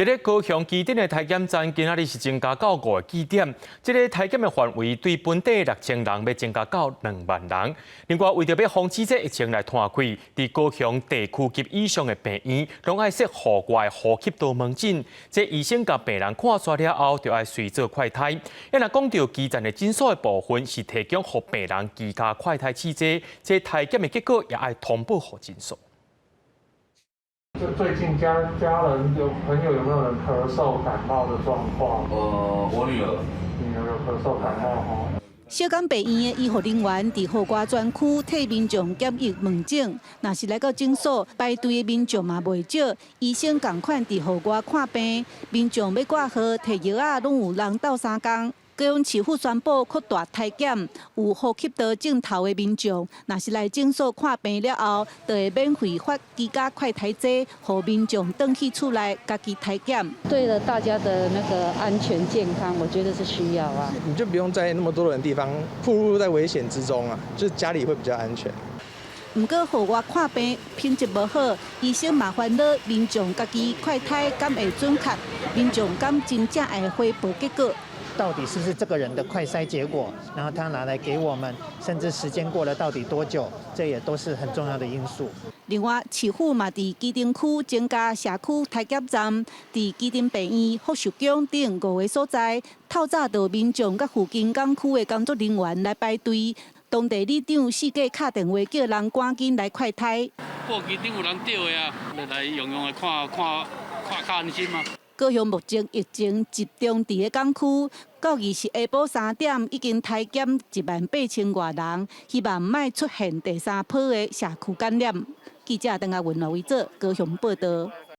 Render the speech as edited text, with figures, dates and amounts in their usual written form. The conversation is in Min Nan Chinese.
佇咧高雄旗津的篩檢站，今仔日是增加到五个據點。這个篩檢的範圍對本地6000人，欲增加到2萬人。另外，為著欲防止這疫情來拖開，佇高雄地區級以上的病院，攏愛設戶外呼吸道門診。這醫生共病人看煞了後，就愛隨做快篩。啊，若講著基層的診所的部分，是提供予病人居家快篩試劑，這篩檢的結果也愛通報予診所。就最近家人有朋友有沒有人咳嗽感冒的狀況？我女兒，女兒有咳嗽感冒吼。小港病院的醫護人員佇戶外專區替民眾檢疫門診，若是來到診所排隊的民眾嘛袂少，醫生仝款佇戶外看病，民眾欲掛號、提藥仔，攏有人鬥相共。高雄市府宣布擴大篩檢，有呼吸道症頭的民眾，若是來診所看病了後，就會免費發居家快篩劑，予民眾轉去厝內家己篩檢。對了大家的那個安全健康，我覺得是需要啊。你就不用在那麼多人的地方，暴露在危險之中啊，就是家裡會比較安全。毋過戶外看病品質無好，醫生嘛煩惱民眾家己快篩敢會準確，民眾敢真正會回報結果。到底是不是這個人的快篩結果？然後他拿來給我們，甚至時間過了到底多久，這也都是很重要的因素。另外，市府嘛佇旗津區增加社區篩檢站，佇旗津病院、福壽宮等五个所在，透早就民眾佮附近港區的工作人員來排隊，當地里長四界敲電話叫人趕緊來快篩。過旗津有人著的啊，來用用來看看看較安心嘛。高雄目前疫情集中佇咧港區，到20下晡3點已經篩檢1萬8千外人，希望莫出現第三波的社區感染。記者鄧亞文、羅維哲高雄報導。